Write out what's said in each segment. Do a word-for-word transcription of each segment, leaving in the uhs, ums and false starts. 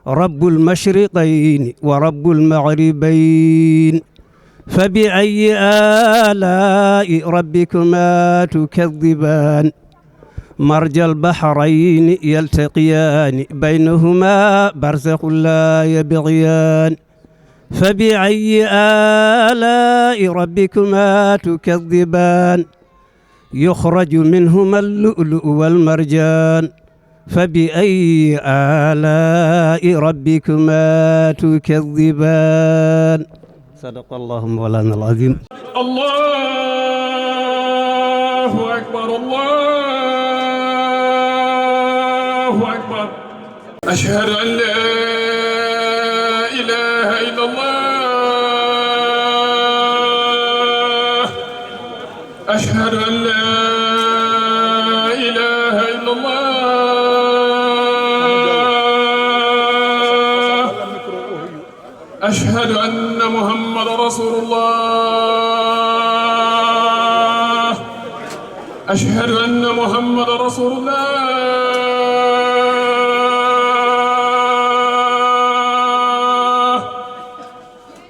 رب المشرقين ورب المغربين، فبأي آلاء ربكما تكذبان؟ مرج البحرين يلتقيان، بينهما برزخ لا يبغيان، فبأي آلاء ربكما تكذبان؟ يخرج منهما اللؤلؤ والمرجان، فبأي آلاء ربكما تكذبان؟ صدق الله مولانا العظيم. الله أكبر، الله أكبر. أشهد أن لا إله إلا الله. أشهد أن لا إله إلا الله. أشهد أن محمد رسول الله. أشهد أن محمد رسول الله.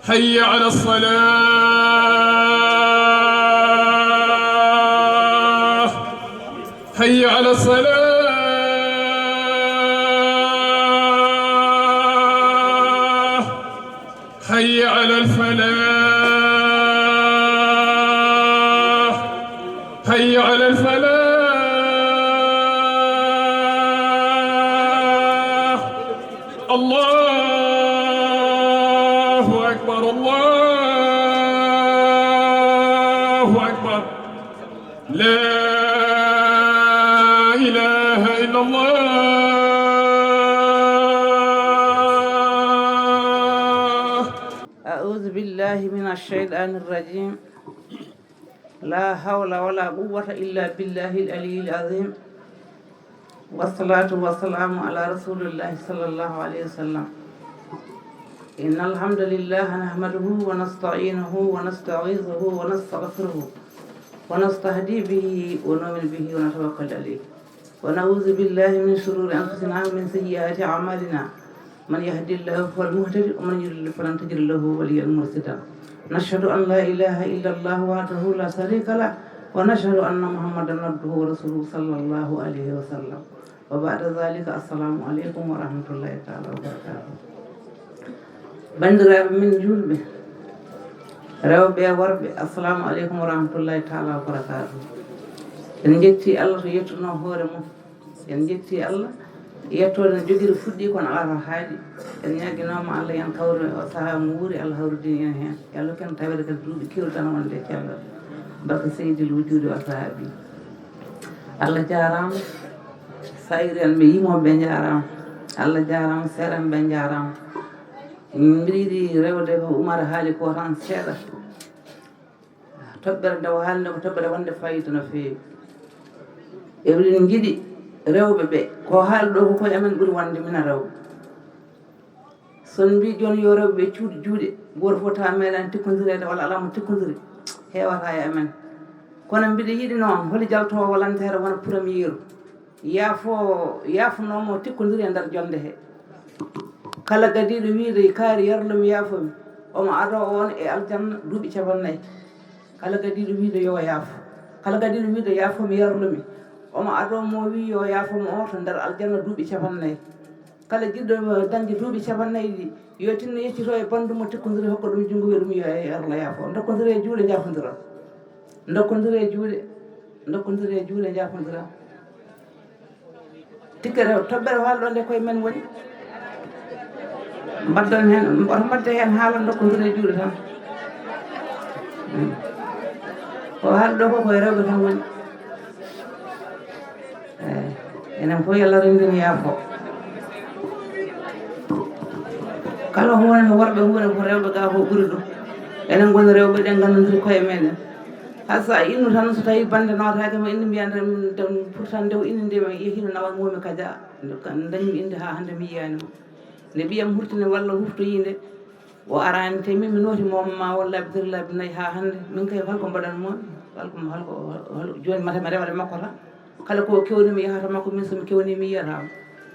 حي على الصلاة. حي على الصلاة. حي على الفلاح. حي على الفلاح. الله أكبر، الله أكبر. لا إله إلا الله. أعوذ بالله من الشيطان الرجيم. لا حول ولا قوة إلا بالله العلي العظيم. والصلاة والسلام على رسول الله صلى الله عليه وسلم. إن الحمد لله نحمده ونستعينه ونستغيثه ونستغفره ونستهدي به ونؤمن به ونتوكل عليه. ونعوذ بالله من شرور أنفسنا ومن سيئات أعمالنا. من يهد الله فهو المهتد ومن يضلل فلن تجد له وليا مرشدا. نشهد أن لا إله إلا الله وحده لا شريك له، ونشهد أن محمدا عبده ورسوله صلى الله عليه وسلم. وبعد ذلك، السلام عليكم ورحمة الله تعالى وبركاته. Banndiraaɓe men juulɓe, rewɓe e worɓe, assalamu aleykum wa rahmatullahi taala wa barakaatu. En njetti Allah to yettunoo hoore mum. En njetti Allah, yettoode no jogiri fuɗɗii kono alaa to haaɗi. En ñaaginooma Allah, en kawri o sahaa mo wuuri, Allah hawridini en heen. Yo Allah ken tawede kadi duuɓi keewɗi tan wonde e cellal. Barka Seydil Wujuudi wa Sahaabi. Allah jaaraama. Saayiri en ɓe yimooɓe ɓe njaaraama. Allah jaaraama, seeɗa en ɓe njaaraama. Mbiɗa yiɗi rewde ko Umar haali ko tan seeɗa. Toɓɓere nde o haali nde ko toɓɓere wonde fayida no feewi. Eɗen njiɗi rewɓe ɓe, ko haali ɗo ko koye amen ɓuri wonde minen rewɓe. So en mbii jooni yo rewɓe ɓe cuuɗi juuɗe, gooto fof taa meeɗaani tikkondireede walla alaa mo tikkondiri, heewata e amen. Kono mbiɗa yiɗi noon, holi jaltoowo lanteere wona premier. Yaafo, yaafonoomo tikkondiri e nder jonnde he. Kala gadiiɗo wiide kaari yarlumi yaafomi, omo adoo on e aljanna duuɓi capannayyi. Kala gadiiɗo wiide yo yaafo. Kala gadiiɗo wiide yaafomi yarlumi, omo adoo mo wii yo yaafomo o to nder aljanna duuɓi capannayyi. Kala jiɗɗo dañde duuɓi capannayyi ɗi, yo tinno yeccito e banndum mo tikkondiri, hokka ɗum junngo, wiya ɗum yo yarlo yaafo. Ndokkondire juuɗe, njaafondira. Ndokkondire juuɗe, ndokkondire juuɗe, njaafondira. Tikkere toɓɓere walla ɗo nde koye men woni. Mbaddon heen, oto mbaɗde heen haala, ndokkondire juuɗe tan. Mm. Ko haala ɗo ko koye rewɓe tan woni. Eey, enen fof yo Allah renndin yaafo. Kala huunde no worɓe huunde ko rewɓe gaa fof ɓuri ɗum. Enen ngoni rewɓe, eɗen nganndondiri koye meɗen. Hay so a innu tan, so tawii bannde nootaaki ma, inde mbiyaa nde, nde, pourtant nde o inni nde mi yehiino nawa moomi kaja. Nde ka-, dañmi inde haa hannde mi yiyaani mo. Nde ɓiyam hurtini walla hurtoyii nde, o araani, te min mi nooti mo ma won laabi tati, laabi nayi haa hannde. Min kay, hol ko mbaɗan mo? Hol ko, hol ko, hol, jooni mata mi rewa e makko tan. Kala ko kewnii mi yahata makko, min so mi kewnii mi yiyata mo.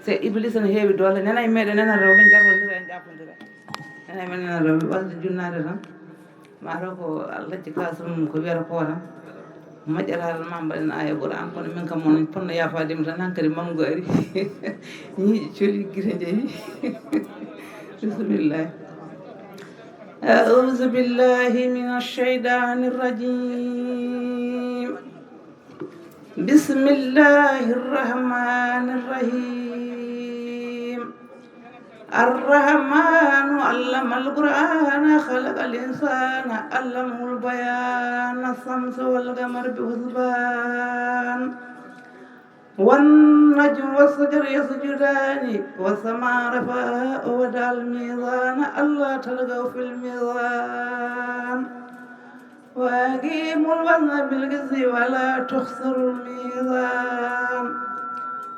Te Iblis ne heewi doole, nena e meɗen, nena rewɓe, jarlondira en, ƴaafondira en. Nena e meɗen, nena rewɓe, ɓalde junnaade tan. Maa taw ko Allah jikka sum ko wiyata ko tan. Moƴƴata tan ma mbaɗen aya Qur'an, kono min kam mon ponno yaafaade mi tan, hankadi mango ari. Ñiiƴe coli, gite jeyi. Bismillah. أعوذ بالله من الشيطان الرجيم. بسم الله الرحمن الرحيم. الرحمن علم القرآن خلق الإنسان علمه البيان الشمس والقمر بحسبان والنجم والشجر يسجدان والسماء رفعها ووضع الميزان ألا تطغوا في الميزان وأقيموا الوزن بالقسط ولا تخسروا الميزان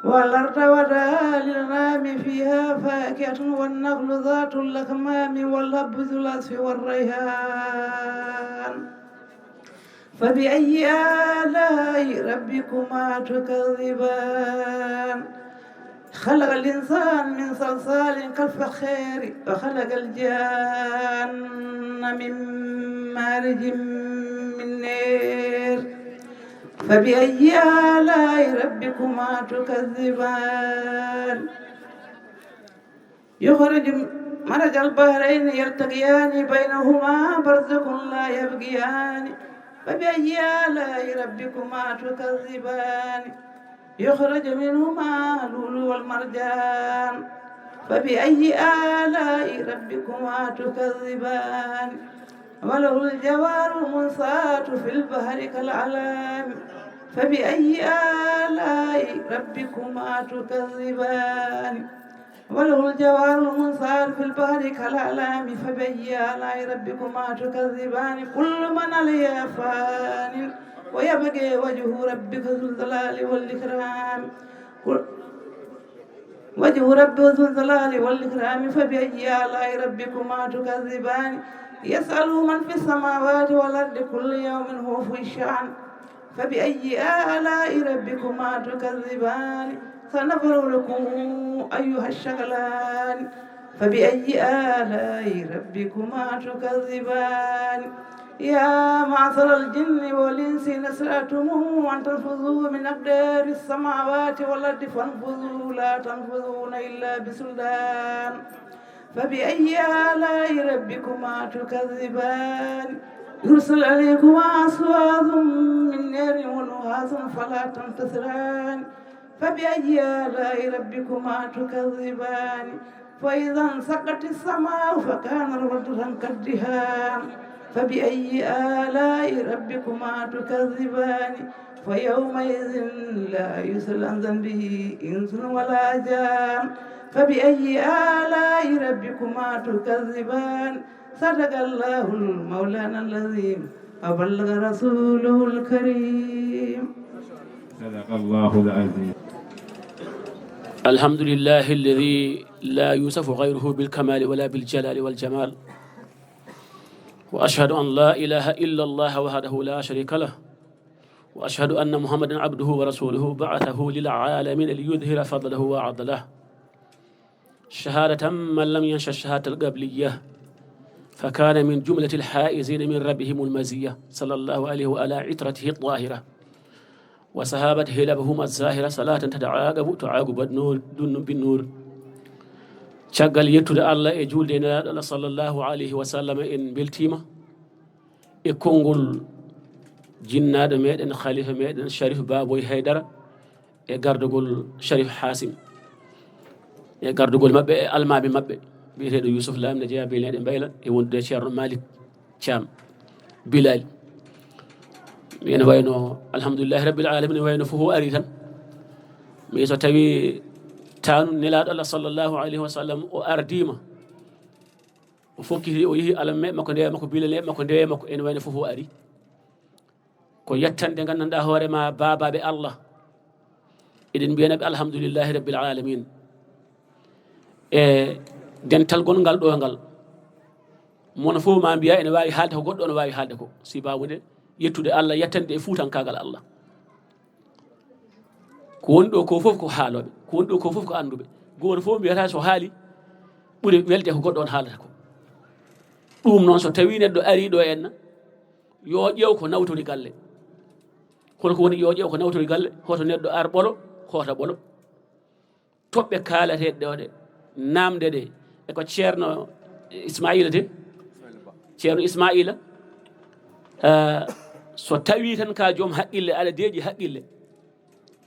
والأرض وضعها للأنام فيها فاكهة والنخل ذات الأكمام والحب ذو العصف والريحان فبأي آلاء ربكما تكذبان خلق الإنسان من صلصال كالفخار وخلق الجان من مارج من نار فبأي آلاء ربكما تكذبان يخرج مرج البحرين يلتقيان بينهما برزخ لا يبغيان فبأي آلاء ربكما تكذبان يخرج منهما اللؤلؤ والمرجان فبأي آلاء ربكما تكذبان وله الجوار المنشآت في البحر كالأعلام فبأي آلاء ربكما تكذبان وله الجوار المنشآت في البحر كالأعلام فبأي آلاء ربكما تكذبان كل من عليها فان ويبقى وجه ربك ذو الجلال والإكرام وجه ربك ذو الجلال والإكرام فبأي آلاء ربكما تكذبان يسأله من في السماوات والأرض كل يوم هو في شأن فبأي آلاء ربكما تكذبان سنفرغ لكم أيها الثقلان فبأي آلاء ربكما تكذبان يا معشر الجن والإنس إن استطعتم أن تنفذوا من أقطار السماوات والأرض فانفذوا لا تنفذون إلا بسلطان فبأي آلاء ربكما تكذبان يرسل عليكما شواظ من نار ونحاس فلا تنتصران فبأي آلاء ربكما تكذبان فإذا انشقت السماء فكانت وردة كالدهان فبأي آلاء ربكما تكذبان فيومئذ لا يسأل عن ذنبه إنس ولا جان فبأي آلاء ربكما تكذبان صدق الله مولانا العظيم وبلغ رسوله الكريم. صدق الله العظيم. الحمد لله الذي لا يوصف غيره بالكمال ولا بالجلال والجمال. وأشهد أن لا إله إلا الله وحده لا شريك له. وأشهد أن محمدا عبده ورسوله بعثه للعالمين ليظهر فضله وعدله. شهادة من لم ينش الشهادة القبلية فكان من جملة الحائزين من ربهم المزية صلى الله عليه وعلى عترته الطاهرة وصحابته لبهما الزاهرة صلاة تتعاقب تعاقب النور دون بالنور. Caggal yettude Allah e juulde e Nelaaɗo Allah sallallahu alayhi wa sallam, en mbeltiima e konngol jinnaaɗo meɗen, khalifa meɗen Sharif Baboy Haydara, e gardugol Sharif Hasim, e gardugol maɓɓe e almaami maɓɓe biyeteeɗo Yusuf Lam, ne jeyaa Beyleeɗe Mbayla, e wondude e Ceerno Malik Caam Bilali. Mi ene wayno alhamdulillahi rabbil alamin, wayno fof o ari tan. Mi so tawi taanu Nelaaɗo Allah sallallahu alayhi wa sallam o ardiima, o fokkiti, o yehi alame makko, ndewe makko, bilale makko, ndewe makko, ene wayno fof o ari. Ko yettande nganndanɗaa hoore ma baabaaɓe Allah. Eɗen mbiyana ɓe alhamdulillahi rabbil alamin. E dental gongal ɗo ngal, mono fof ma mbiya ene waawi haalde ko goɗɗo, ene waawi haalde ko. Sibabude yettude Allah, yettande e fuutankaagal Allah. Ko woni ɗo ko fof ko haalooɓe, ko woni ɗo ko fof ko annduɓe. Gooto fof mbiyata so haali ɓuri welde ko goɗɗo on haalata ko. Ɗum noon, so tawii neɗɗo arii ɗo enna, yo ƴeew ko nawtori galle. Kono ko woni yo ƴeew ko nawtori galle, hoto neɗɗo ar ɓolo, hoota ɓolo. Toɓɓe kaalateeɗe ɗo ɗe, naamnde ɗe, e ko Ceerno Ismaila de, Ceerno Ismaila, eh, so tawii tan ka joom haqqille, aɗa deeƴi haqqille,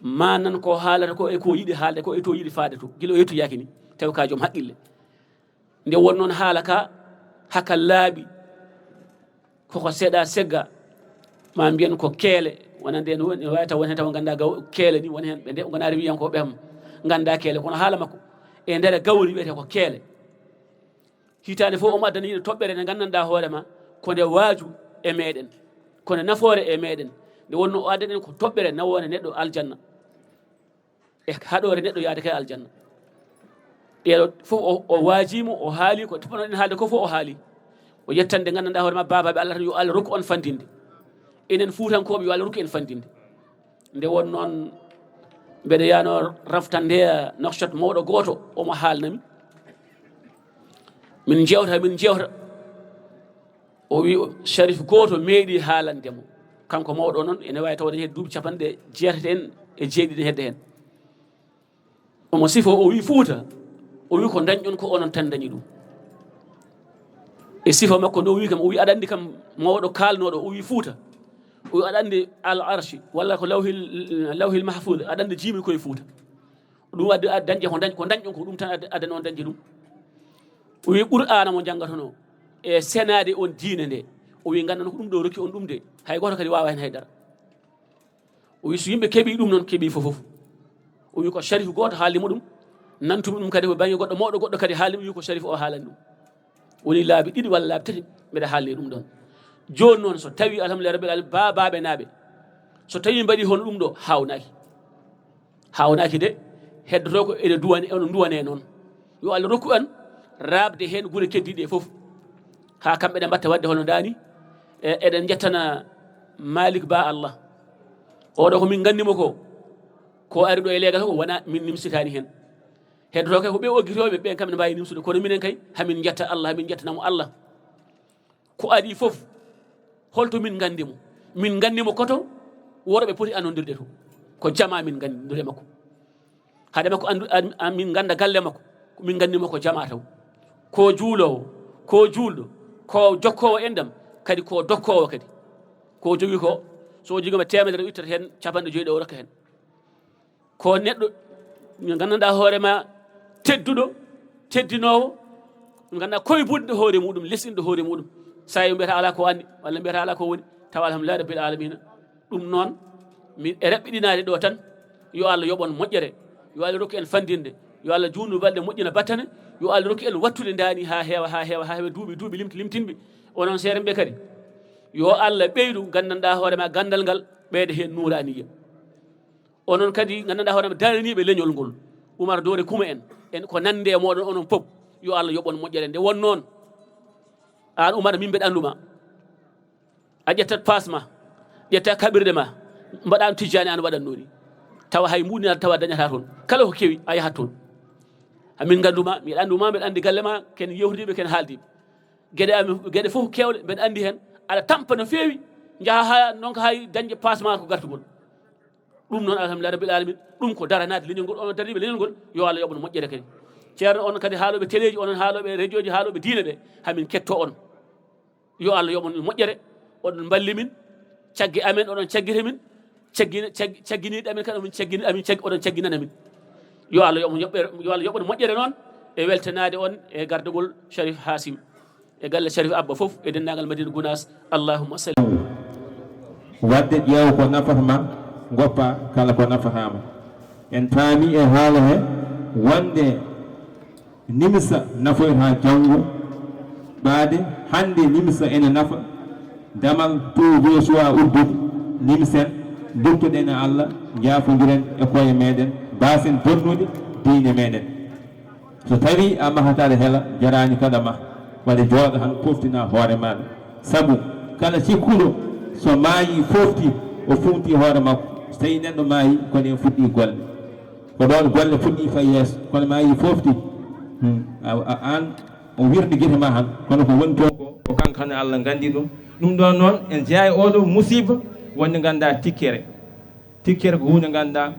ma nan ko haalata ko e ko yiɗi haalde ko e to yiɗi faade to, gila o yettoyaaki ni, tawi ka joom haqqille. Nde won noon haala ka, haka laaɓi, koko seeɗa segga, ma mbiyen ko keele, wona nden woni, waawi taw won heen taw ngannda gaw-, keele ni, won heen ɓe nde, ngona rewiyankooɓe am, ngannda keele, kono haala makko, e nder gawri wiyetee ko keele. Hitaande fof omo addana yimɓe toɓɓere nde nganndanɗaa hoore ma, ko nde waaju e meɗen, ko nde nafoore e meɗen. Nde wonno o addana en ko toɓɓere nawoore neɗɗo aljanna. E haɗoore neɗɗo yaade kay aljanna. Ɗeɗo fof o, o waajiimo, o haali ko poɗɗen haalde ko fof o haali. O yettande nganndanɗaa hoore ma, baabaaɓe Allah tan yo Allah rokku on fanndinde. Enen Fuutankooɓe yo Allah rokku en fanndinde. Nde won noon mbeɗa yaano raftande nokshot mawɗo gooto, omo haalnami. Min njewta, min njewta. O wi, Sharif gooto meeɗi haalande mo. Kanko mawɗo noon, ene waawi tawde he duuɓi capanɗe jeetati en e jeeɗiɗi hedde heen. Omo sifo, o wi, Fuuta, o wi, ko ndañɗon ko onon tan ndañi ɗum. E sifa makko nde o wi kam, o wi, aɗa anndi kam mawɗo kaalnooɗo, o wi, Fuuta, o wi, aɗa anndi al arshi, walla ko lawhil, lawhil mahfud, aɗa anndi jiimi koye Fuuta. Ɗum addi, addi dañde ko dañ-, ko dañɗon ko ɗum tan addi, addani on dañde ɗum. O wi Qur'aana mo njanngatonoo e senaade on diine nde. O wi nganndan ko ɗum ɗo rokki on ɗum de. Hay gooto kadi waawa heen hay dara. O wi so yimɓe keɓi ɗum noon, keɓi fof fof. O wi ko Sharif gooto haalni mo ɗum. Nantumi ɗum kadi ko baŋnge goɗɗo mawɗo goɗɗo kadi haalni mo, wi ko Sharif o haalani ɗum. Woni laabi ɗiɗi walla laabi tati mbeɗa haalni ɗum ɗoon. Jooni noon so tawii alhamdulillahi rabbil alamin, baabaaɓe naaɓe, so tawii mbaɗi hono ɗum ɗo, haawnaaki. Haawnaaki de, heddotoo ko ene duwane, ene duwane noon. Yo Allah rokku en raaɓde heen gure keddiiɗe fof. Haa kamɓe ɗe mbatta waɗde hono ndaani, e, eɗen njettana Malik Ba Allah. Oɗo ko min nganndi mo ko, ko ari ɗo e leegal ko wona min nimsitaani heen. Heddotoo kay ko ɓe oggitooɓe, ɓen kam ne mbaawi nimsude, kono minen kay, hamin njetta Allah, hamin njettana mo Allah. Ko adii fof, holto min nganndi mo? Min nganndi mo koto worɓe poti anondirde to. Ko jamaa min nganndi e makko. Hade makko anndu, an, an, min ngannda galle makko, min nganndi mo ko jamaa taw. Ko juuloowo, ko juulɗo, ko jokkoowo enɗam, kadi ko dokkoowo kadi. Ko jogii ko, so o jogii ma teemedere, o ittata heen capanɗe joyi ɗo, o rokka heen. Ko neɗɗo, nganndanɗaa hoore ma, tedduɗo, teddinoowo, nganndanɗaa koye buɗɗo hoore muɗum, lesɗinɗo hoore muɗum. Sa yi mbiyata alaa ko anndi, walla mbiyata alaa ko woni, tawa alhamdulillahi rabbil alamina. Ɗum noon, min e raɓɓiɗinaade ɗo tan, yo Allah yoɓon moƴƴere, yo Allah rokku en fanndinde, yo Allah juutnu balɗe, moƴƴina battane, yo Allah rokku en wattude ndaani haa heewa, haa heewa, haa heewa, duuɓi, duuɓi limti-, limtinɓe. Onon seeremɓe kadi, yo Allah ɓeydu nganndanɗaa hoore ma ganndal ngal, ɓeyda heen nuuraaniya. Onon kadi nganndanɗaa hoore ma daraniiɓe leñol ngol, Umar Doore Kuma en, en ko nande e mooɗon onon fof, yo Allah yoɓon moƴƴere. Nde won noon, aan Umar, min mbeɗa anndu ma. A ƴettat paas ma, ƴetta kaɓirɗe ma, mbaɗa no Tijjaani an waɗatnoo ni. Tawa hay mbuuɗinaade tawa dañataa toon. Kala ko kewi, a yahat toon. Amin nganndu ma, miɗa anndu ma, mbeɗa anndi galle ma, ken yewtidiiɓe, ken haaldiiɓe. Geɗe amin, geɗe fof keewɗe, mbeɗa anndi heen. Aɗa tampa no feewi, njaha haa, noon ko hay dañde paas ma ko gartugol. Ɗum noon, alhamdulillahi rabbil alamin, ɗum ko daranaade leñol ngol, onon dariiɓe leñol ngol, yo Allah yoɓon moƴƴere kadi. Ceerno, on kadi haalooɓe teleeji, onon haalooɓe radiooji, haalooɓe diine ɓe, hamin kettoo on. Yo Allah yoɓon moƴƴere, oɗon mballi min, caggi amen, oɗon caggita min, caggina-, cag-, cagginiiɗo amen kadi, omin caggini-, amin cag-, oɗon cagginana min. Yo Allah yoɓon yoɓɓere, yo Allah yoɓon moƴƴere noon e weltanaade on e gardagol Sharif Hasim, e galle Sharif Abba fof, e denndaangal Madina Gunaas. Allahumma salli. Waɗde ƴeewa ko nafata ma, ngoppa kala ko nafataa ma. En paami e haala he wonde nimsa nafoyta janngo, ɓaade hannde nimsa ene nafa, damal tuubo suwa uddude, nimsen, nduttoɗen e Allah, njaafondiren e koye meɗen, mbaasen bonnude diine meɗen. So tawii a mahataa aɗa hela, jaraani kadi a maha, waɗa jooɗo tan poftina hoore maaɗa. Sabu kala cikkuɗo so maayii foofti, o fuunti hoore makko. So tawii neɗɗo maayii, ko nden fuɗɗii golle. Ko ɗoon golle puɗɗii fay yeeso, kono maa yi foofti. Hmm. A, a, aan o wirdi gite maa han, kono ko woni toon ko, ko kanko tan Allah nganndi ɗum. Ɗum ɗoon noon, en jeyaa e oɗo musiba wonde nganndaa tikkere. Tikkere ko huunde nganndaa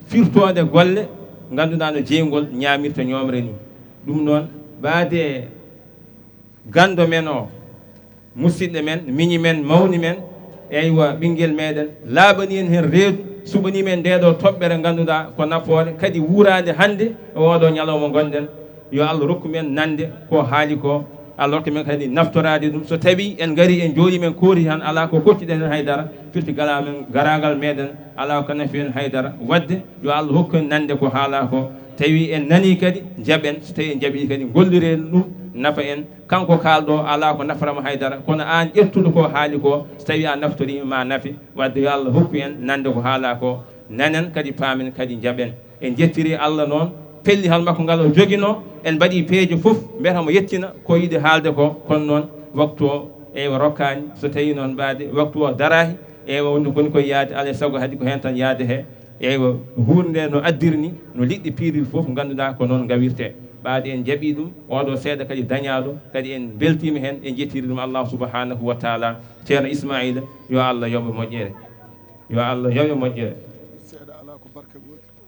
firtoonde golle, ngannduɗaa no jeyngol ñaamirta ñoomre nii. Ɗum noon, ɓaade ganndo men o, musidɗo men, miñi men, mawni men, eywa, ɓinngel meɗen, laaɓani en heen reedu, suɓanii men nde ɗo toɓɓere ngannduɗaa ko nafoore, kadi wuuraande hannde e oɗo ñalawma ngonɗen. Yo Allah rokku men nande ko haali ko, Allah rokku men kadi naftoraade ɗum. So tawii en ngarii en njooɗii men koori tan, alaa ko koccuɗen heen haydara, firti gala men, garaagal meɗen, alaa ko nafi en haydara. Waɗde yo Allah hokku en nande ko haalaa ko. Tawi en nanii kadi, njaɓen. So tawii en njaɓii kadi, ngolliren ɗum, nafa en. Kanko kaalɗo alaa ko nafata mo haydara, kono aan ƴettuɗo ko haali ko, so tawii a naftoriima ma nafe. Waɗde yo Allah hokku en nande ko haalaa ko, nanen kadi paamen kadi njaɓen. En njettirii Allah noon, pellital makko ngal o joginoo, en mbaɗii peeje fof, mbiyata mo yettina ko yiɗi haalde ko, kono noon waktu o, eywa, rokkaani. So tawii noon ɓaade waktu o daraaki, eywa, wonde koni koye yaade, alaa e sago hadi ko heen tan yaade he. Eywa, huunde nde no addiri ni, no liɗɗi piiriri fof, ngannduɗaa ko noon ngawirtee. Ɓaade en njaɓii ɗum, oɗo seeɗa kadi dañaaɗo, kadi en mbeltiima heen, en njettirii ɗum Allah subhanahu wa taala. Ceerno Ismaila, yo Allah yoɓ moƴƴere. Yo Allah yoɓ moƴƴere.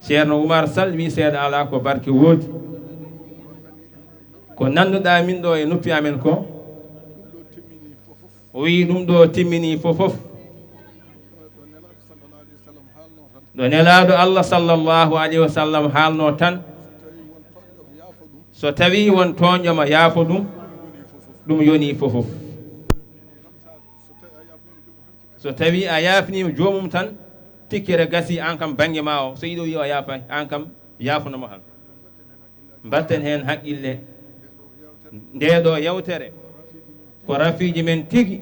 Ceerno Oumar Sall wii seeɗa alaa ko barke woodi. Ko nannuɗaa min ɗo e noppi amen ko, o wii ɗum ɗo timmini fof fof. Ɗo Nelaaɗo Allah sallallahu alayhi wa sallam haalno tan, so tawii won tooñɗo ma yaafo ɗum, ɗum yonii fof fof. So tawii a yaafniima joomum tan, tikkere gasii, aan kam bannge ma o, so yiɗo wiya o yaafaani, aan kam yaafuno mo tan. Mbatten heen haqqille. Ndee ɗo yewtere ko rafiiji men tigi,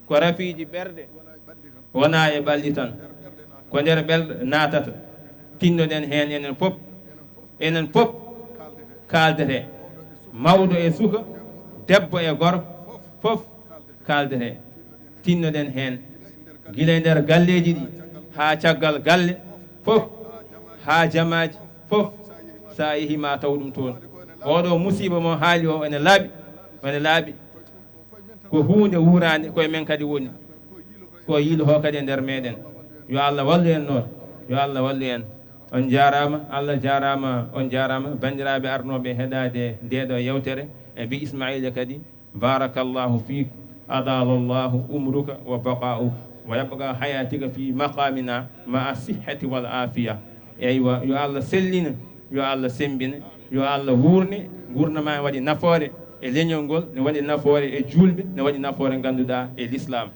ko rafiiji ɓerɗe, wonaa e ɓalli tan. Ko nder ɓerɗe naatata. Tinnoɗen heen enen fof, enen fof kaaldete. Mawɗo e suka, debbo e gorko, fof kaaldete. Tinnoɗen heen, gila e nder galleeji ɗi, haa caggal galle, fof, haa jamaaji, fof, so a yehii ma taw ɗum toon. Oɗo musiiba mo haali o ene laaɓi, ene laaɓi. Ko huunde wuuraande, koye men kadi woni. Ko yiilo ho kadi e nder meɗen. Yo Allah wallu en noon. Yo Allah wallu en. On njaaraama, Allah jaaraama, on njaaraama. Banndiraaɓe arnooɓe heɗaade ndee ɗo yewtere, e mbi Ismaila kadi, barakallahu fiik, adalallahu umruka wa baqauk, wa yabqa hayatika fi maqamina ma'a sihhati wal afiya. Eywa, yo Allah sellina, yo Allah semmbina, yo Allah wuurne, nguurndam ma waɗi nafoore e leñol ngol, ne waɗi nafoore e juulɓe, ne waɗi nafoore ngannduɗaa e l'islam.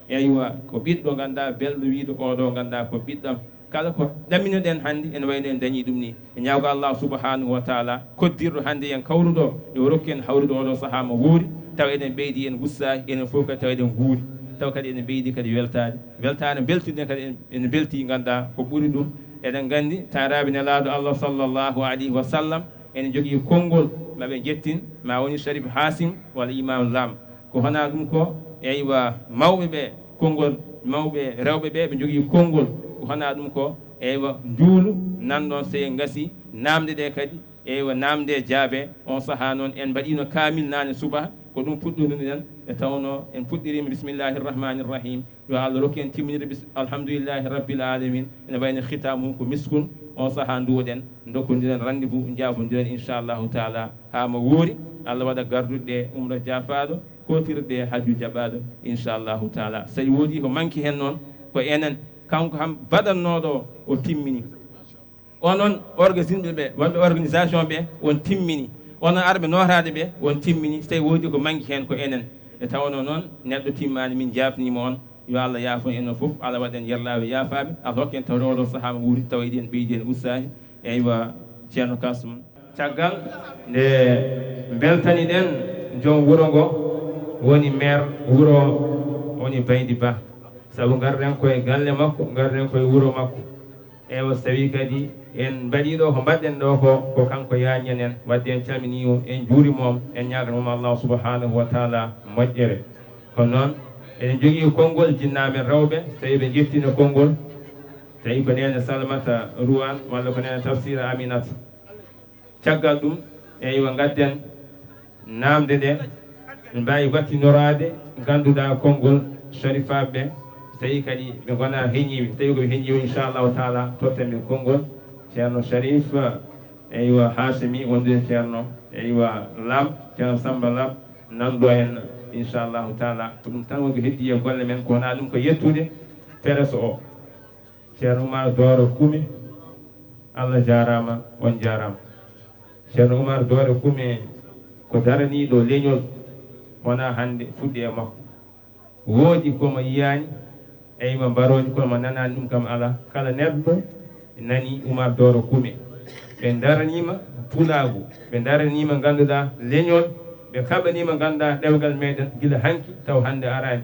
Eywa, ko ɓiɗɗo ngannduɗaa belɗo wiide oɗo ngannduɗaa ko ɓiɗɗam. Kala ko ɗaminoɗen hannde, ene wayno en dañii ɗum ni. E ñaawgo Allah subhanahu wa taala, koddirɗo hannde en kawruɗo, yo rokku en hawrude oɗo sahaa mo wuuri, tawa eɗen ɓeydi, en gussaaki, enen fof kadi tawa eɗen nguuri, tawa kadi eɗen ɓeydi kadi weltaade. Weltaare mbeltuɗen kadi en, en mbeltii, ngannduɗaa ko ɓuri ɗum. Eɗen nganndi taaraaɓe Nelaaɗo Allah sallallahu alayhi wa sallam, ene jogii konngol, ma ɓe njettin, ma woni Sharif Hasim walla Imam Lam. Ko honaa ɗum ko, eywa, mawɓe ɓe, konngol, mawɓe rewɓe ɓe, ɓe njogii konngol. Ko honaa ɗum ko, eywa, njuulu, nanɗon seye ngasi, naamnde ɗe kadi, eywa, naamnde jaabe. On sahaa noon, en mbaɗiino kaamil naane subaha, ko ɗum puɗɗoriɗen, e tawnoo en puɗɗiriima bismillahi rahmani rahim. Yo Allah rokku en timminirde bis-, alhamdulillahi rabbil alamin. Ene wayno khitamuhu ko miskun. On sahaa nduwoɗen, ndokkondiren rendez-vous, njaabondiren inchallahu taala haa mo wuuri. Allah waɗa garduɗe ɗe umra jaafaaɗo, kootirɗe hajju jaɓaaɗo inchallahu taala. So tawii woodii ko manki heen noon, ko enen, kanko kam baɗannooɗo o, o timmini. Onon organisinɓe ɓe, wonɓe organisation ɓe, on timmini. Onon arɓe nootaade ɓe, on timmini. So tawii woodii ko manki heen, ko enen. E tawnoo noon, neɗɗo timmaani, min njaafniima on. Yo Allah yaafo en fof, Allah waɗ en yerlaaɓe yaafaaɓe, Allah hokku en tawde oɗo sahaa mo wuuri, tawa eɗen ɓeydi en ustaaki. Eywa, Ceerno Kasum. Caggal nde mbeltaniɗen joom wuro ngo, woni maire wuro o, woni Baydi Ba. Sabu ngarɗen koye galle makko, ngarɗen koye wuro makko. Eywa, so tawii kadi en mbaɗii ɗo ko mbaɗɗen ɗo ko, ko kanko yaajnen en. Waɗde en calminii mo, en njuuriima mo, en ñaaganiima mo Allah subhanahu wa taala moƴƴere. Kono noon, eɗen njogii konngol jinnaaɓe rewɓe, so tawii ɓe njettiino konngol. Tawi ko neene Salmata Ruwan walla ko neene Tafsira Aminata. Caggal ɗum, eywa, ngadden naamnde nde, min mbaawi wattinoraade ngannduɗaa konngol Sharifaaɓe ɓe, so tawii kadi ɓe ngonaa heñiiɓe. So tawii ko ɓe heñiiɓe, inchallahu taala, totten ɓe konngol. Ceerno Sharif, eywa, Haasimi, wondude Ceerno, eywa, Lam, Ceerno Samba Lam, nanndo en, inchallahu taala. Ko ɗum tan woni ko heddii e golle men, ko wonaa ɗum ko yettude pereso o. Ceerno Umar Dooro Kume, Allah jaaraama, on jaaraama. Ceerno Umar Dooro Kume ko daraniiɗo leñol, wonaa hannde fuɗɗi e makko. Woodi ko mo yiyaani, eywa, mbarooji, kono mo nanaani ɗum kam alaa. Kala neɗɗo nani Umar Dooro Kume. Ɓe daraniima pulaagu, ɓe daraniima ngannduɗaa leñol, ɓe kaɓaniima ngannduɗaa ɗemngal meɗen gila hanki taw hannde araani.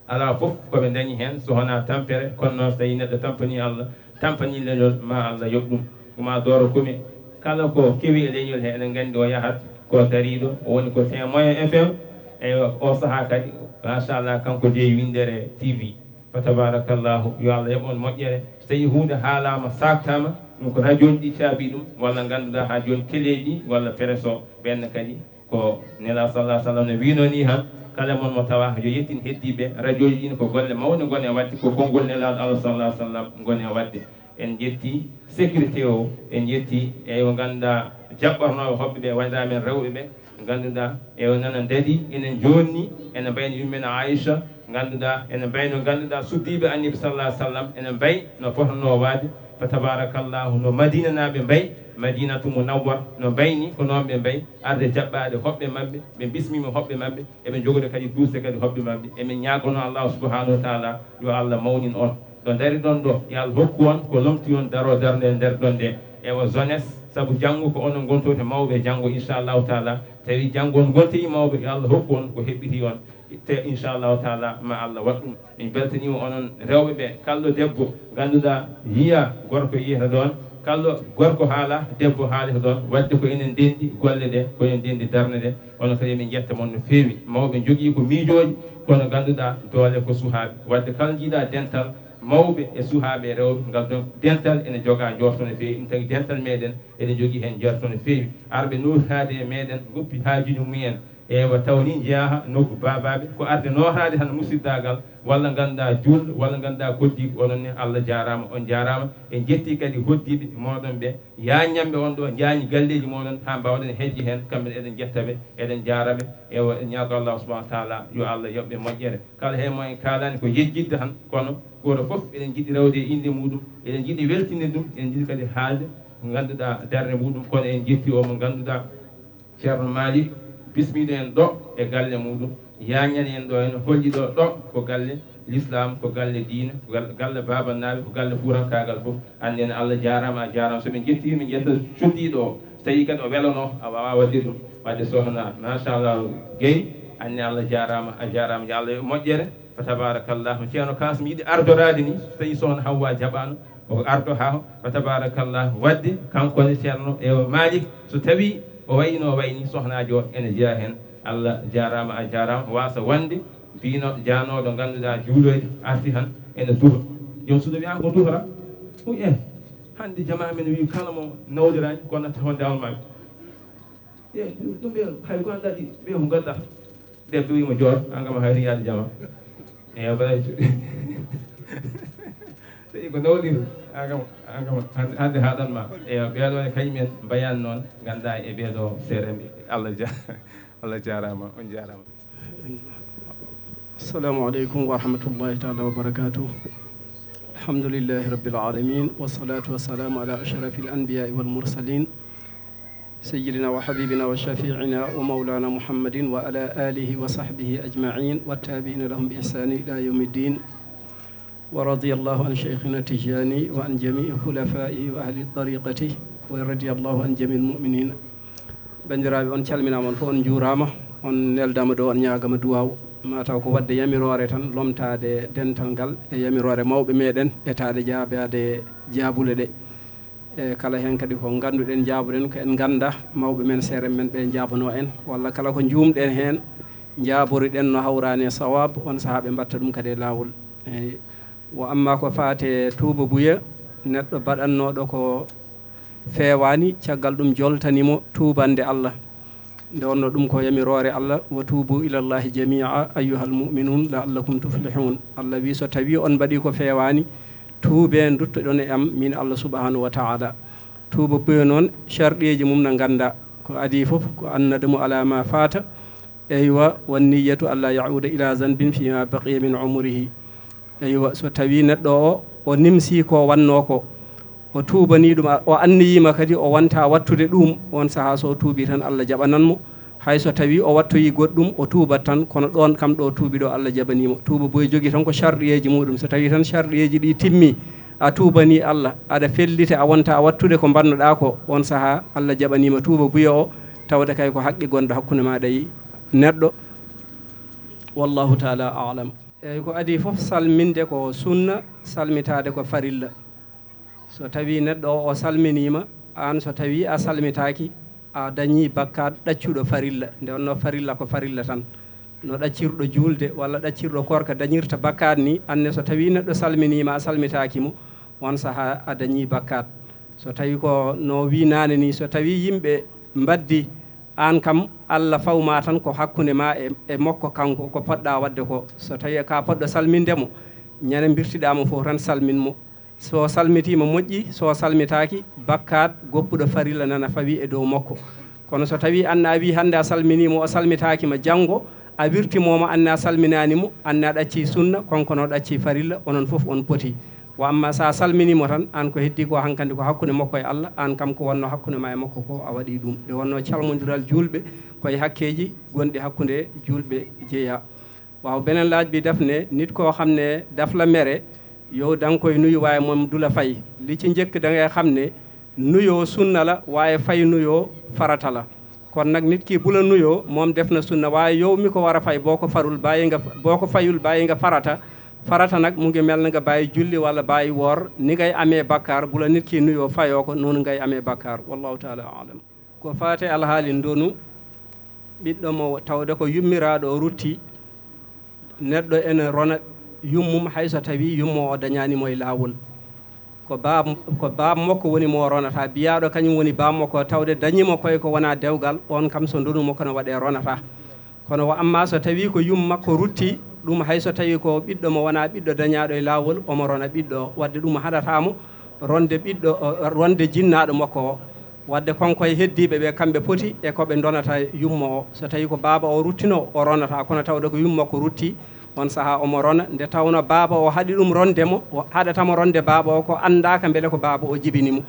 Alaa fof ko ɓe ndañi heen, so wonaa tampere, kono noon so tawii neɗɗo tampanii Allah, tampanii leñol, ma Allah yoɓ ɗum. Umar Dooro Kume, kala ko kewi e leñol he, eɗen nganndi o yahat ko dariiɗo, o woni ko Témoin F M. Eywa, o sahaa kadi, machallah, kanko jeyi winndere T V. Fa tabarakallahu, yo Allah yoɓ on moƴƴere. So tawii huunde haalaama, saaktaama, ɗum ko rajooji ɗi caabii ɗum, walla ngannduɗaa haa jooni teleeji, walla pereso, ɓeen kadi ko Nelaaɗo sallallahu alaihi wasallam ne wiino ni han, kala mon mo tawa yo yettin heddiiɓe rajooji ɗin, ko golle mawɗe ngoni e waɗde, ko konngol Nelaaɗo Allah sallallahu alaihi wasallam ngoni e waɗde. En jetti sécurité o, en jetti e o ngannduɗaa jaɓɓornooɓe hoɓɓe ɓe, wayraa men rewɓe ɓe, ngannduɗaa e o nana daɗi, enen joonni, ene mbayni yummen Aïcha, ngannduɗaa ene mbayno, ngannduɗaa suddiiɓe Annabi sallallahu alaihi wasallam, ene mbayi no potnoo waade, fa tabarakallahu, no Madinanaaɓe mbayi, Madinatu Munawwar no mbayni, ko noon ɓe mbayi, arde jaɓɓaade hoɓɓe maɓɓe, ɓe bismiima hoɓɓe maɓɓe, eɓe njogoda kadi duusde kadi hoɓɓe maɓɓe. Emin ñaagono Allah subhanahu wa taala yo Allah mawnin on. Ɗo ndariɗon ɗo, yo Allah hokku on ko lomti on daro darnde nde ndariɗon nde. Ewa jeunesse, sabu janngo ko onon ngontote mawɓe janngo, inchallahu taala. Tawi janngo on ngontoyi mawɓe, yo Allah hokku on ko heɓɓiti on. Te inchallahu taala ma Allah waɗ ɗum. Min beltaniima onon rewɓe ɓe, kalɗo debbo ngannduɗaa yiya gorko yiyata ɗoon, kalɗo gorko haala debbo haalata ɗoon, waɗde ko enen ndenndi golle ɗe, ko enen ndenndi darnde ɗe. Onon kadi emin njetta mon no feewi. Mawɓe njogii ko miijooji, kono ngannduɗaa doole ko suhaaɓe. Waɗde kala njiiɗaa dental mawɓe e suhaaɓe e rewɓe, ngal ɗon dental ene jogaa njoorto no feewi. Ɗum tagi dental meɗen eɗen njogii heen njoorto no feewi. Arɓe nootaade e meɗen, ngoppi haajuuji mumen, ewa, taw ni njeyaa nokku baabaaɓe, ko arde nootaade tan musiddaagal, walla ngannduɗaa juulɗo, walla ngannduɗaa koddiiɗo, onon ne Allah jaaraama, on jaaraama. En njettii kadi hoddiiɓe mooɗon ɓe, yaaññanɓe on ɗo, njaañi galleeji mooɗon, haa mbaawɗen heƴde heen, kamɓe ne eɗen njetta ɓe, eɗen njaara ɓe, ewa, en ñaago Allah subhanahu wa taala, yo Allah yoɓ ɓe moƴƴere. Kala heen mo en kaalaani ko yejjitde tan, kono gooto fof eɗen njiɗi rewde e innde muɗum, eɗen njiɗi weltinde ɗum, eɗen njiɗi kadi haalde ko ngannduɗaa darnde muɗum, kono en njettii o mo ngannduɗaa Ceerno Malik bismiiɗo en ɗo e galle muɗum, yaañani en ɗo en, holli ɗo ɗo ko galle l'islam, ko galle diine, ko gal-, galle baabannaaɓe, ko galle fuurankaagal fof. Anndi en Allah jaaraama, a jaaraama. So min njettii, min njetta cuddiiɗo o, so tawii kadi o welano, a waawaa waɗde ɗum. Waɗde sohna, machallah, Guèye, anndi Allah jaaraama, a jaaraama, yo Allah yoɓ moƴƴere. Fa tabarakallah. Ceerno Kasum yiɗi ardoraade ni, so tawii sohna Hawwa jaɓaano, o ardo haa, fa tabarakallah. Waɗde kanko ne Ceerno e Malik, so tawii o wayno o wayni, sohnaajo o ene jeyaa heen. Allah jaaraama, a jaaraama. Waasa wonde mbino jaanooɗo ngannduɗaa juuloyde arti tan ene duha. Joom suudu wiya ko duhra. Uy, eh, hannde jamaa men wi kala mo nawliraani ko natta honde almaami. E ɗum ɓe hay ko anndaa ɗi ɓe ko ngadda. Debbo wiimo joor, an kam a hayri yaade jama. Eyo, bala cuɗi. Tawi ko nawɗir, an kam, an kam, hannde, hannde haaɗan ma. Eyo, ɓeeɗo ne kañum en mbayani noon, nganndaa e ɓeeɗo seerenɓe. Allah ja-, Allah jaaraama, on jaaraama. السلام عليكم ورحمة الله تعالى وبركاته. الحمد لله رب العالمين، والصلاة والسلام على أشرف الأنبياء والمرسلين، سيدنا وحبيبنا وشفيعنا ومولانا محمد وعلى آله وصحبه أجمعين والتابعين لهم بإحسان إلى يوم الدين. ورضي الله عن شيخنا التجاني وعن جميع خلفائه وأهل طريقته، ورضي الله عن جميع المؤمنين. Banndiraaɓe, on calminaama, on fof on njuuraama, on neldaama ɗo, on ñaagaama duwaaw. Mataw ko waɗde yamiroore tan, lomtaade dental ngal e yamiroore mawɓe meɗen, etaade jaabaade jaabule ɗe. E kala heen kadi ko ngannduɗen, njaaboɗen ko en nganndaa, mawɓe men, seerenɓe men ɓe njaabanoo en, walla kala ko njuumɗen heen, njaaboriɗen no hawraani e sawaab, on sahaa ɓe mbaɗta ɗum kadi e laawol. Eey, Wa amma ko faate tuuba buya, neɗɗo baɗannooɗo ko feewaani, caggal ɗum joltani mo tuubande Allah. Nde wonno ɗum ko yamiroore Allah, "Wa tuubu ilallahi jami'a ayyuhal mu'minun la'allakum tuflihun." Allah wi, "So tawi on mbaɗi ko feewaani, tuube, nduttoɗon e am, min Allah subhanahu wa ta'ala." Tuuba buya noon, sharɗeeji mum na ngannda. Ko adii fof, ko annadamu ala ma faata, eywa, wan niyyatu alla ya'uda ila zanbin fima baqiya min umrihi. Eywa, so tawi neɗɗo o, o nimsi ko wanno ko, o tuubani ɗum, a-, o anniyima kadi o wonta wattude ɗum, on saha so o tuubi tan Allah jaɓanan mo. Hay so tawi o wattoyi goɗɗum, o tuubat tan, kono ɗon kam ɗo tuubi ɗo Allah jaɓanimo. Tuuba buya jogi tan ko sharɗiyeeji muɗum. So tawi tan sharɗiyeeji ɗi timmi, a tuubani Allah, aɗa felliti, a wonta wattude ko mbannoɗa ko, on saha Allah jaɓanima tuuba buya o, tawde kay ko haqqe gonɗo hakkunde maɗa e neɗɗo. Wallahu taala alam. Eyyi, ko adii fof, salminde ko sunna, salmitaade ko farilla. So tawi neɗɗo o, o salminiima, aan so tawi a salmitaaki, a dañii bakkaat ɗaccuɗo farilla. Nde wonno farilla ko farilla tan. No ɗaccirɗo juulde walla ɗaccirɗo koorka dañirta bakkaat ni, aan ne so tawi neɗɗo salminiima, a salmitaaki mo, on saha a dañii bakkaat. So tawi ko no wi naane ni, so tawi yimɓe mbaddi, aan kam Allah fawma tan ko hakkunde ma e, e mokko kanko, ko poɗɗa waɗde ko. So tawi ka poɗɗo salminde mo, ñande mbirtiɗa mo fof tan salmin mo. So salmitiima moƴƴi, so salmitaaki, bakkaat goppuɗo farilla nana fawi e dow makko. Kono so tawi aan a wi hannde a salminiimo, o salmitaaki ma, janngo a wirtimooma aan a salminaani mo, aan a ɗacci sunna, kanko no ɗacci farilla, onon fof on poti. Wa amma so a salminiimo tan, aan ko heddi ko hankandi ko hakkunde makko e Allah, aan kam ko wonno hakkunde ma e makko ko a waɗi ɗum. Nde wonno calmondiral juulɓe ko e hakkeeji gonɗi hakkunde juulɓe jeeya. Waaw, beneen laaj bi daf ne, nit koo xam ne daf la mere, yow da nga koy nuyu waaye moom du la fay. Li ci njëkk da ngay xam ne nuyoo sunna la waaye fay nuyoo farata la. Kon nag nit ki bu la nuyoo, moom def na sunna, waaye yow mi ko war a fay, boo ko farul bàyyi nga, boo ko fayul bàyyi nga farata. Farata nag mu ngi mel na nga bàyyi julli wala bàyyi woor. Ni ngay amee bakkaar bu la nit ki nuyoo fayoo ko, noonu ngay amee bakkaar. Wallahu taala alam. Ko faati alhaali ndonu ɓiɗɗo mo tawde ko yummiraaɗo o rutti, neɗɗo ene rona yummum hay so tawi yummo o dañaani mo e laawol. Ko baab, ko baab makko woni mo ronata, biyaaɗo kañum woni baab makko, tawde dañi mo koye ko wona dewgal, on kam so ndonu makko no waɗe ronata. Kono wa amma so tawi ko yum makko rutti, ɗum hay so tawi ko ɓiɗɗo mo wona ɓiɗɗo dañaaɗo e laawol, omo rona ɓiɗɗo o. Wadde ɗum haɗata mo ronde ɓiɗɗo, o, ronde jinnaaɗo makko o. Wadde kon koye heddiiɓe ɓe, kamɓe poti e ko ɓe ndonata yummo o. So tawi ko baaba o ruttino, o ronata, kono tawde ko yum makko rutti, on saha omo rona. Nde tawno baaba o haɗi ɗum ronde mo, o haɗata mo ronde baaba o, ko anndaaka mbele ko baaba o jibini mo.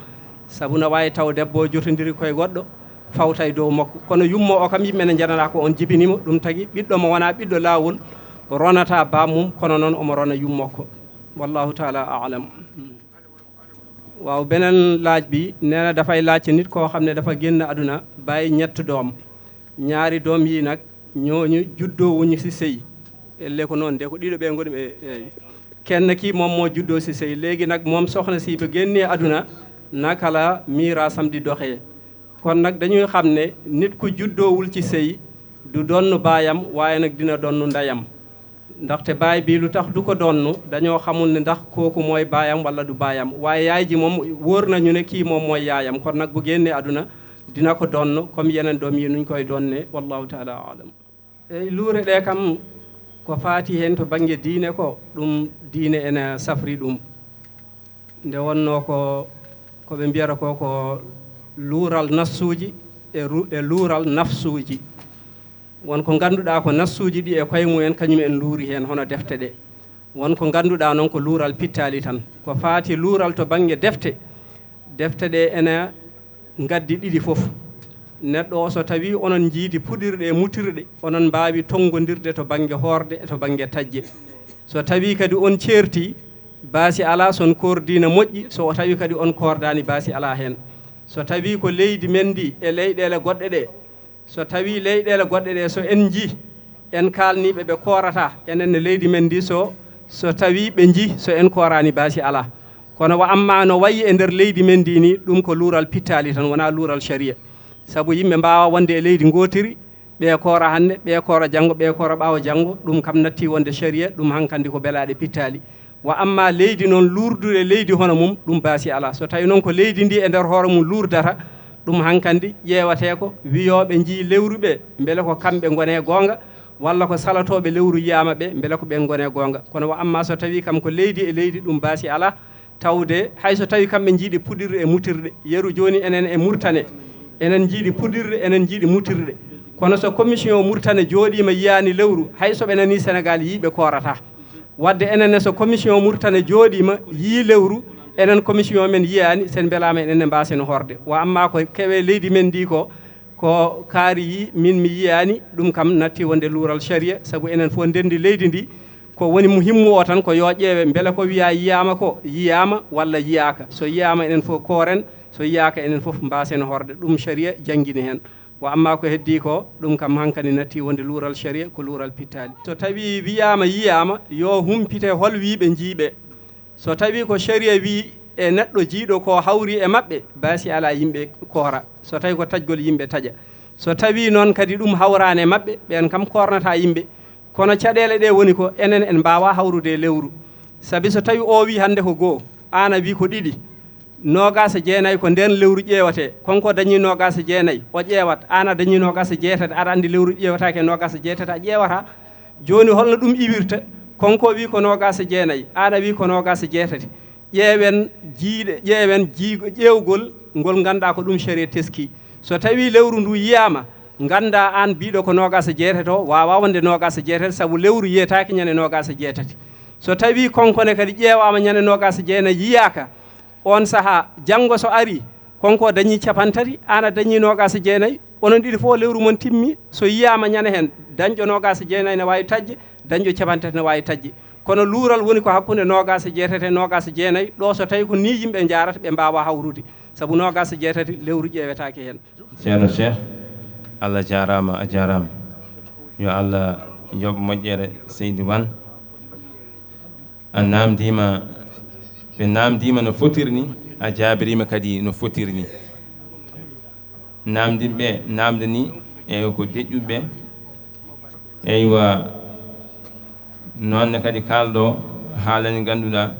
Sabu no waawi taw debbo o jotondiri koye goɗɗo, fawta e dow makko. Kono yummo o kam, yimɓe ne njananaa ko on jibini mo. Ɗum tagi ɓiɗɗo mo wona ɓiɗɗo laawol ronata bammum, kono noon omo rona yummakko. Wallahu taala alam. Waaw, beneen laaj bi nee na dafay laaj ci nit koo xam ne dafa génn àdduna, bàyyi ñett doom. Ñaari doom yi nag, ñooñu juddoowuñu ci sëy. Elle ko noon de, ko ɗiɗo ɓe ngoni ɓe, eey. Kenn ki moom moo juddoo ci sëy. Léegi nag moom soxna si ba génnee àdduna, naka la miiraasam di doxee? Kon nag dañuy xam ne nit ku juddoowul ci sëy du donn baayam, waaye nag dina donn ndeyam. Ndaxte baay bi lu tax du ko donn, dañoo xamul ne ndax kooku mooy baayam walla du baayam. Waaye yaay ji moom wóor nañu ne kii moom mooy yaayam. Kon nag bu génnee àdduna, dina ko donn comme yeneen doom yi nuñ koy donnee. Wallahu taala alam. Eyi, luure ɗe kam ko faati heen to bannge diine ko, ɗum diine ene safri ɗum. Nde wonno ko, ko ɓe mbiyata ko, ko luural nassuuji e ru-, e luural nafsuuji. Won ko ngannduɗaa ko nassuuji ɗi e koye mumen, kañum en luuri heen, hono defte ɗe. Won ko ngannduɗaa noon ko luural pittaali tan. Ko faati luural to bannge defte, defte ɗe ene ngaddi ɗiɗi fof. Neɗɗo o, so tawi onon njiidi puɗirɗe e mutirɗe, onon mbaawi tonngondirde to bannge hoorde e to bannge tajje. So tawi kadi on ceerti, baasi alaa, so on koordiina moƴƴi, so o tawi kadi on koordaani, baasi alaa heen. So tawi ko leydi men ndi e leyɗeele goɗɗe ɗe, so tawi leyɗeele goɗɗe ɗe, so en nji, en kaalniiɓe ɓe koorata, enen ne leydi men ndi, so, so tawi ɓe nji, so en kooraani, baasi alaa. Kono wa amma no wayi e nder leydi men ndi ni, ɗum ko luural pittaali tan, wonaa luural sharia. Sabu yimɓe mbaawa wonde e leydi ngootiri, ɓe koora hannde, ɓe koora janngo, ɓe koora ɓaawo janngo, ɗum kam natti wonde sharia, ɗum hankandi ko belaaɗe pittaali. Wa amma leydi noon luurdude leydi hono mum, ɗum baasi alaa. So tawi noon ko leydi ndi e nder hoore mum luurdata, ɗum hankandi ƴeewatee ko wiyooɓe njii lewru ɓe, mbele ko kamɓe ngonee goonga, walla ko salotooɓe lewru yiyaama ɓe, mbele ko ɓen ngonee goonga. Kono wa amma so tawi kam ko leydi e leydi, ɗum baasi alaa. Tawde hay so tawi kamɓe njiiɗi puɗirɗe e mutirɗe, yeru jooni enen e Murtane, enen njiiɗi puɗirɗe, enen njiiɗi mutirɗe. Kono so commission Murtane jooɗiima yiyaani lewru, hay so ɓe nanii Senegaal yii ɓe koorata. Wadde enen ne so commission Murtane jooɗiima yii lewru, enen commission men yiyaani, sen mbelaama enen ne mbaasen horde. Wa amma ko kewe leydi men ndi ko, ko kaari yii, min mi yiyaani, ɗum kam natti wonde luural sharia, sabu enen fof ndenndi leydi ndi, ko woni muhimmu o tan ko yo ƴeewe mbele ko wiyaa yiyaama ko, yiyaama walla yiyaaka. So yiyaama enen fof kooren, so yiyaaka enen fof mbaasen horde. Ɗum sharia janngini heen. Wa amma ko heddii ko, ɗum kam hankadi natti wonde luural sharia, ko luural pittaali. So tawi wiyaama yiyaama, yo humpite hol wii ɓe njii ɓe. So tawi ko sharia wi e neɗɗo jiiɗo ko hawri e maɓɓe, baasi alaa yimɓe koora. So tawi ko taƴgol yimɓe taƴa. So tawi noon kadi ɗum hawraani e maɓɓe, ɓeen kam koornata yimɓe. Kono caɗeele ɗe woni ko enen en mbaawa hawrude e lewru. Sabi so tawi o wi hannde ko goo, aan a wi ko ɗiɗi, noogaas e jeenayi ko ndeen lewru ƴeewatee, kanko dañi noogaas e jeenayi, o ƴeewat, aan a dañi noogaas e jeetati, aɗa anndi lewru ƴeewataake noogaas e jeetati, a ƴeewata. Jooni holno ɗum iwirta? Kanko wi ko noogaas e jeenayi, aan a wi ko noogaas e jeetati. Ƴeewen jiiɗe, ƴeewen jiigo, ƴeewgol ngol nganndaa ko ɗum sharia teski. So tawi lewru ndu yiyaama, nganndaa aan biiɗo ko noogaas e jeetati o, waawaa wonde noogaas e jeetati, sabu lewru yiyetaake ñande noogaas e jeetati. So tawi kanko ne kadi ƴeewaama ñande noogaas e jeenayi yiyaaka, oon sahaa, janngo so arii, kanko dañi capanɗe tati, aan a dañi noogaas e jeenayi, onon ɗiɗi fof lewru mon timmi, so yiyaama ñande heen, dañɗo noogaas e jeenayi ne waawi taƴde, dañɗo capanɗe tati ne waawi taƴde. Kono luural woni ko hakkunde noogaas e jeetati e noogaas e jeenayi, ɗo so tawi ko ni yimɓe njaarata, ɓe mbaawa hawrude, sabu noogaas e jeetati lewru ƴeewetaake heen. Ceerno Cheikh, Allah jaaraama, a jaaraama. Yo Allah yoɓ moƴƴere seydi Wan. A naamndiima, ɓe naamndiima no fotiri ni, a jaabiriima kadi no fotiri ni. Naamndiiɓe ɓe naamndanii, eywa, ko deƴƴuɓe ɓe. Eywa, noon ne kadi kaalɗo haalani ngannduɗaa,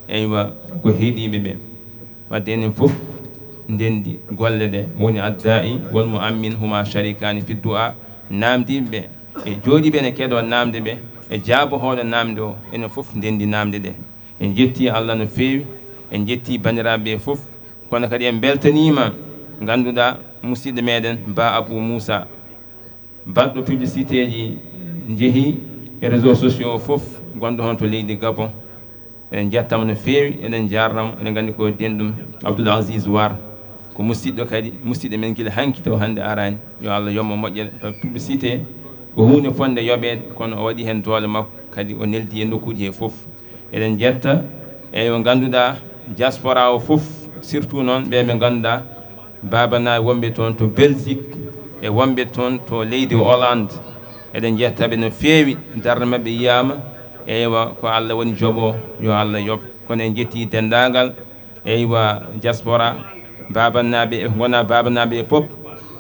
eywa, ko heɗiiɓe ɓe. Wadde enen fof ndenndi golle ɗe, woni addaa'i wal mu'ammin huma sharikaani fi du'a. Naamndiiɓe ɓe e jooɗiiɓe ene keɗoo naamnde ɓe e jaabohooɗo naamnde o, enen fof ndenndi naamnde ɗe. En njettii Allah no feewi, en njettii banndiraaɓe ɓe fof, kono kadi en mbeltaniima ngannduɗaa musidɗo meɗen Ba Abou Moussa, baɗɗo publicité ji njehi e réseaux sociaux fof, gonɗo hon to leydi Gabon. Eɗen njettama no feewi, eɗen njaarnama, eɗen nganndi ko denɗum Abdoul Aziz War, ko musidɗo kadi, musidɗo men gila hanki taw hannde araani. Yo Allah yoɓ mo moƴƴere. Par publicité ko huunde fonde yoɓeede, kono o waɗi heen doole makko, kadi o neldi e nokkuuji he fof. Eɗen njetta, eywa, ngannduɗaa diaspora o fof, surtout noon ɓe ɓe ngannduɗaa, Baaba Naaɓe wonɓe toon to Belgique e wonɓe toon to leydi Hollande. Eɗen njetta ɓe no feewi, darnde maɓɓe yiyaama. Eywa, ko Allah woni joɓo, yo Allah yoɓ. Kono en njettii denndaangal, eywa, diaspora, Baaba Naaɓe e ko ngonaa Baaba Naaɓe e pop,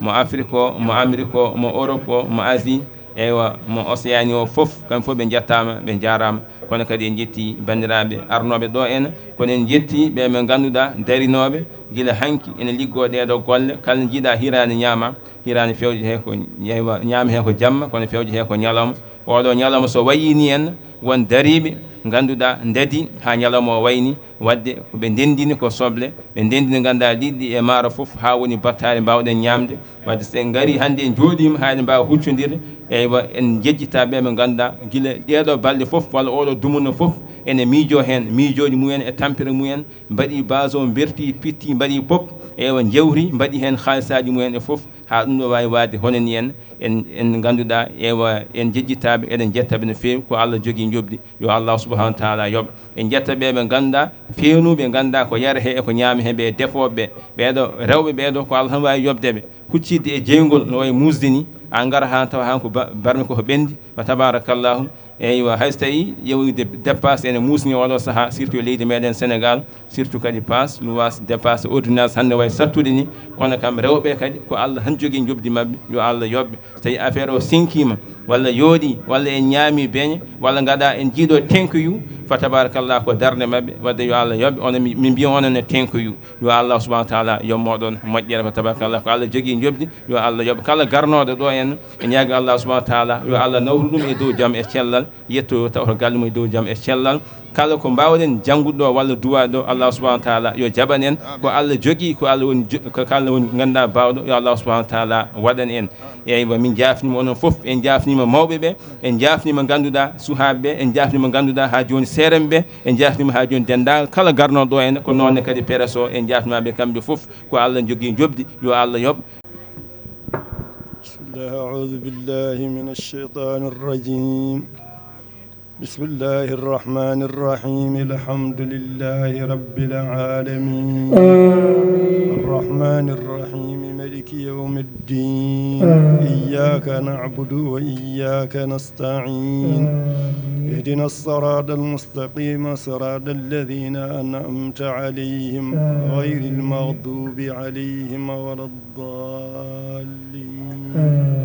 mo Afrique o, mo Amérique o, mo Europe o, mo Asie, eywa, mo Océanie o fof, kamɓe fof ɓe njettaama, ɓe njaaraama. Kono kadi en njettii banndiraaɓe arnooɓe ɗo ena, kono en njettii ɓe ɓe ngannduɗaa darinooɓe gila hanki ene liggoo ɗeeɗo golle, kala njiiɗaa hiraande ñaama, hiraande fewje he ko, eywa, ñaama he ko jamma, kono fewje he ko ñalawma. Oɗo ñalawma so wayii ni en, won dariiɓe ngannduɗaa ndadi haa ñalawma o wayni, wadde ko ɓe ndenndini ko soble, ɓe ndenndini ngannduɗaa liɗɗi e maaro fof haa woni battaari mbaawɗen ñaamde. Wadde so en ngarii hannde en njooɗiima haa eɗen mbaawa huccondirde, eywa, en njejjitaa ɓe ɓe ngannduɗaa gila ɗeeɗo balɗe fof walla oɗo dumunna fof ene miijoo heen, miijooji mumen e tampere mumen, mbaɗii base o, mbertii, pittii, mbaɗii pop, eywa, njewri, mbaɗii heen haalisaaji mumen e fof, haa ɗum ɗo waawi waɗde hono ni en, en, en ngannduɗaa, eywa, en njejjitaa ɓe, eɗen njetta ɓe no feewi, ko Allah jogii njoɓdi, yo Allah subhanahu wa taala yoɓ. En njetta ɓe ɓe ngannduɗaa, feewnuɓe, ngannduɗaa ko yara he e ko ñaama he, ɓe defooɓe ɓe, ɓeeɗo rewɓe ɓeeɗo ko Allah tan waawi yoɓde ɓe. Huccitde e jeyngol no wayi muusde ni, a ngara haa tawa haa ko ba-, barmi ko ɓenndi, fa tabarakallahu. Eywa, hay so tawii ƴeewde dépasse ene muusni oɗo sahaa, surtout e leydi meɗen Sénégal, surtout kadi paas, luwaas, dépasse, ordonnance hannde wayi sattude ni, kono kam rewɓe kadi ko Allah tan jogii njoɓdi maɓɓe, yo Allah yoɓ ɓe. So tawii affaire o sinkiima, walla yooɗi, walla en ñaami beñe, walla ngaɗa en jiiɗo tenkoyu, fa tabarakallah ko darnde maɓɓe, wadde yo Allah yoɓe, onon mi, min mbiya onon ne tenkoyu. Yo Allah subhanahu wa taala yoɓ moɗon moƴƴere, fa tabarakallah ko Allah jogii njoɓdi, yo Allah yoɓ kala garnooɗo ɗo en, e ñaagi Allah subhanahu wa taala, yo Allah nawru ɗum e dow jam e cellal, yetto taw to galle mum e dow jam e cellal. Kala ko mbaawɗen janngude ɗo walla duwaade ɗo, Allah subhanahu wa taala yo jaɓan en. Ko Allah jogii, ko Allah woni jo-, ko Allah woni ngannduɗaa baawɗo, yo Allah subhanahu wa taala waɗan en. Eywa, min jaafniima onon fof, en jaafniima mawɓe ɓe, en jaafniima ngannduɗaa suhaaɓe ɓe, en jaafniima ngannduɗaa haa jooni seeremɓe ɓe, en jaafniima haa jooni denndaangal kala garnooɗo ɗo en, ko noon ne kadi presse o, en jaafniima ɓe kamɓe fof, ko Allah jogii njoɓdi, yo Allah yoɓ. بسم الله، أعوذ بالله من الشيطان الرجيم. بسم الله الرحمن الرحيم. الحمد لله رب العالمين. آمين. الرحمن الرحيم. ملك يوم الدين. آمين. إياك نعبد وإياك نستعين. آمين. اهدنا الصراط المستقيم، صراط الذين أنعمت عليهم، آمين. غير المغضوب عليهم ولا الضالين. آمين.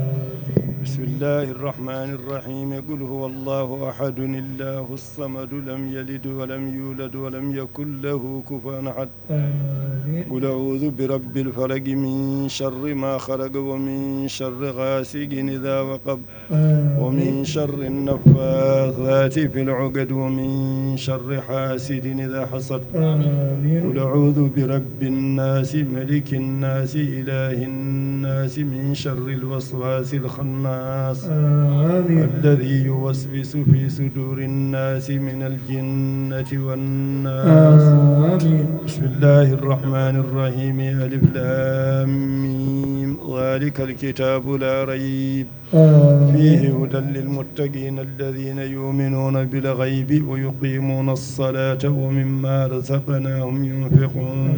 بسم الله الرحمن الرحيم. قل هو الله أحد، الله الصمد، لم يلد ولم يولد ولم يكن له كفوا أحد. آمين. قل أعوذ برب الفلق، من شر ما خلق، ومن شر غاسق إذا وقب، آمين. ومن شر النفاثات في العقد، ومن شر حاسد إذا حسد. آمين. قل أعوذ برب الناس، ملك الناس، إله الناس، من شر الوسواس الخناس، آمين. الذي يوسوس في صدور الناس من الجنة والناس. آمين. بسم الله الرحمن الرحيم. ألف لام ميم. ذلك الكتاب لا ريب آمين. فيه هدى للمتقين الذين يؤمنون بالغيب ويقيمون الصلاة ومما رزقناهم ينفقون.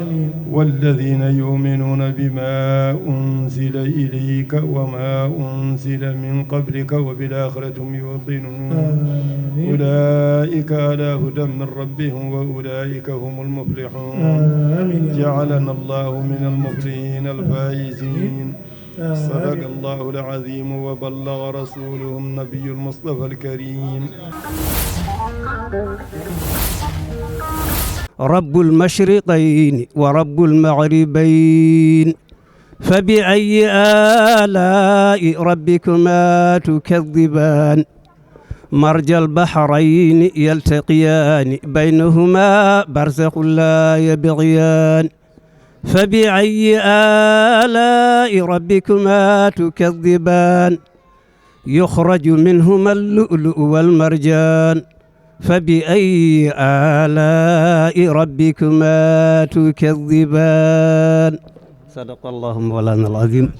آمين. والذين يؤمنون بما أنزل إليك وما أنزل من قبلك وبالآخرة هم يوقنون. آمين. أولئك على هدى من ربهم وأولئك هم المفلحون. آمين. جعلنا الله من المفلحين الفائزين. آمين. صدق الله العظيم وبلغ رسوله النبي المصطفى الكريم. رب المشرقين ورب المغربين، فبأي آلاء ربكما تكذبان؟ مرج البحرين يلتقيان، بينهما برزخ لا يبغيان. فبأي آلاء ربكما تكذبان؟ يخرج منهما اللؤلؤ والمرجان. فبأي آلاء ربكما تكذبان؟ صدق الله مولانا العظيم.